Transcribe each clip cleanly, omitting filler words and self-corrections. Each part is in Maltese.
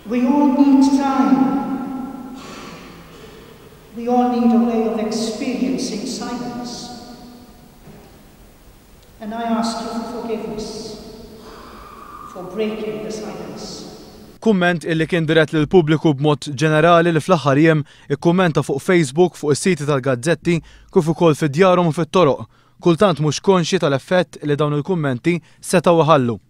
We all need time. We all need a way of experiencing silence. And I ask you for forgiveness for breaking the silence. Kumment illi kien dirett lill-pubbliku b'mod ġenerali li fl-aħħar jiem ikkummenta fuq Facebook, fuq is-siti tal-gazzetti, kif ukoll fi djarhom u fit-toroq, kultant mhux konxji tal-effett li dawn il-kummenti setgħu iħallu.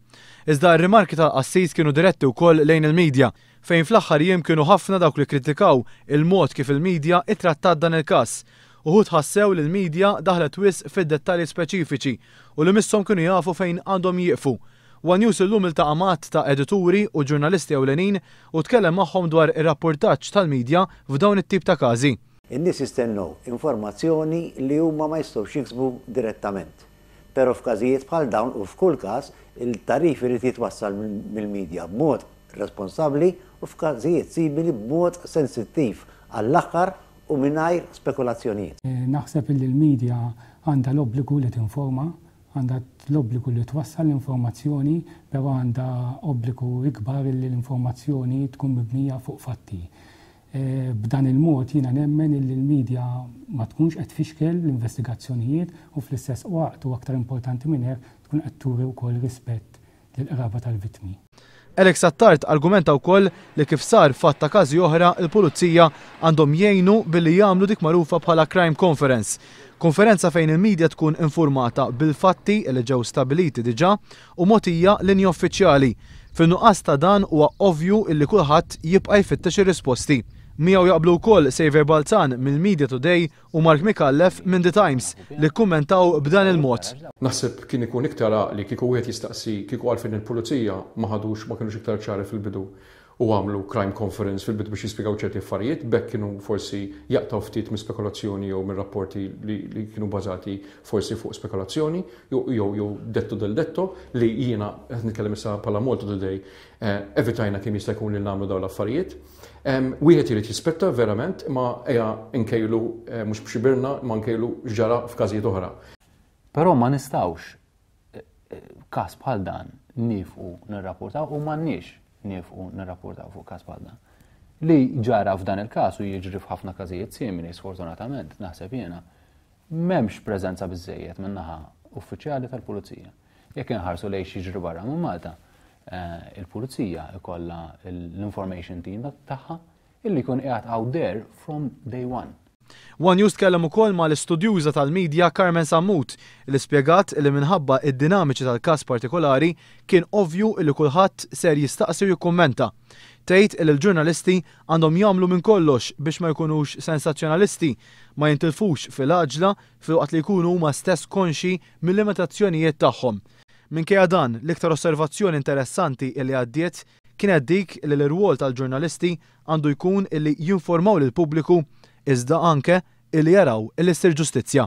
Iżda r-rimarki tal-qassis kienu diretti wkoll lejn il-media, fejn fl-aħħar jiem kienu ħafna dawk li kkritikaw il-mod kif il-media ittrattat dan il-każ. Uħud ħassew li l-media daħlet wisq fid-dettalji speċifiċi u li misshom kienu jafu fejn għandhom jieqfu. One News illum iltaqa' ma' għadd ta' edituri u ġurnalisti ewlenin u tkellem magħhom dwar ir-rappurtaġġ tal-media f'dawn it-tip ta' każi. In-nies jistennew informazzjoni li huma ma jistgħux jiksbu direttament. Però f'każijiet bħal dawn u f'kull każ, il-tagħrif irid jitwassal mill-media b'mod responsabbli u f'każijiet simili b'mod sensittiv għall-aħħar u mingħajr spekulazzjonijiet. Naħseb illi l-media għandha l-obbligu li tinforma, għandha l-obbligu li twassal l-informazzjoni, però għandha obbligu ikbar illi l-informazzjoni tkun mibnija fuq fatti. B'dan il-mod jiena nemmen illi l-media ma tkunx qed tfixkel l-investigazzjonijiet u fl-istess waqt u aktar importanti minn hekk tkun qed turi wkoll rispett lill-qraba tal-vittmi. Alex Attard argumenta wkoll li kif sar f'għadd ta' każi oħra l-Pulizija għandhom jgħinu billi jagħmlu dik magħrufa bħala crime conference. Konferenza fejn il-media tkun infurmata bil-fatti li ġew stabiliti diġà u mogħtija linja uffiċjali. Fin-nuqqas ta' dan huwa ovvju illi kulħadd jibqa' jfittex ir-risposti. Miegħu jaqblu wkoll Saviour Balzan mill-Media Today u Mark Micallef minn The Times li kkummentaw b'dan il-mod. Naħseb kien ikun iktar għaqli kieku wieħed jistaqsi kieku għalfejn il-pulizija ma ħadux ma kinux iktar ċari fil-bidu u għamlu crime conference fil-bidu biex jispjegaw ċerti affarijiet, b'hekk kienu forsi jaqtgħu ftit minn spekulazzjoni jew minn rapporti li, li kienu bażati forsi fuq spekulazzjoni jew jew jew detto del detto li jiena qed nitkellem issa bħala Malta Today eh, evitajna kemm jista' jkun li nagħmlu dawn l-affarijiet. Wieħed irid jispetta verament imma ejja nkejlu eh, mhux b'xibirna imma nkejlu x'ġara f'każijiet oħra. Però ma nistgħux każ bħal dan niefqu nirrapportaw u m'għandniex niefqu nirrapportaw fuq każ bħal dan. Li ġara f'dan il-każ u jiġri f'ħafna każijiet simili, sfortunatament, naħseb jiena, m'hemmx preżenza biżejjed min-naħa uffiċjali tal-pulizija. Jekk inħarsu lejn x'jiġri barra minn Malta, eh, il-pulizija ikollha l-information team tagħha illi jkun qiegħed out there from day one. One News tkellem ukoll mal-istudjuża tal-media Carmen Sammut li spjegat li minħabba d-dinamiċi tal-każ partikolari kien ovvju li kulħadd ser jistaqsi u jikkummenta. Tgħid li l-ġurnalisti għandhom jagħmlu minn kollox biex ma jkunux sensazzjonalisti, ma jintilfux fil-għaġla filwaqt li jkunu huma stess konxji mil-limitazzjonijiet tagħhom. Minkejja dan, l-iktar osservazzjoni interessanti li għaddiet kienet dik li l-irwol tal-ġurnalisti għandu jkun illi jinformaw lill-pubbliku iżda anke illi jaraw illi ssir ġustizzja.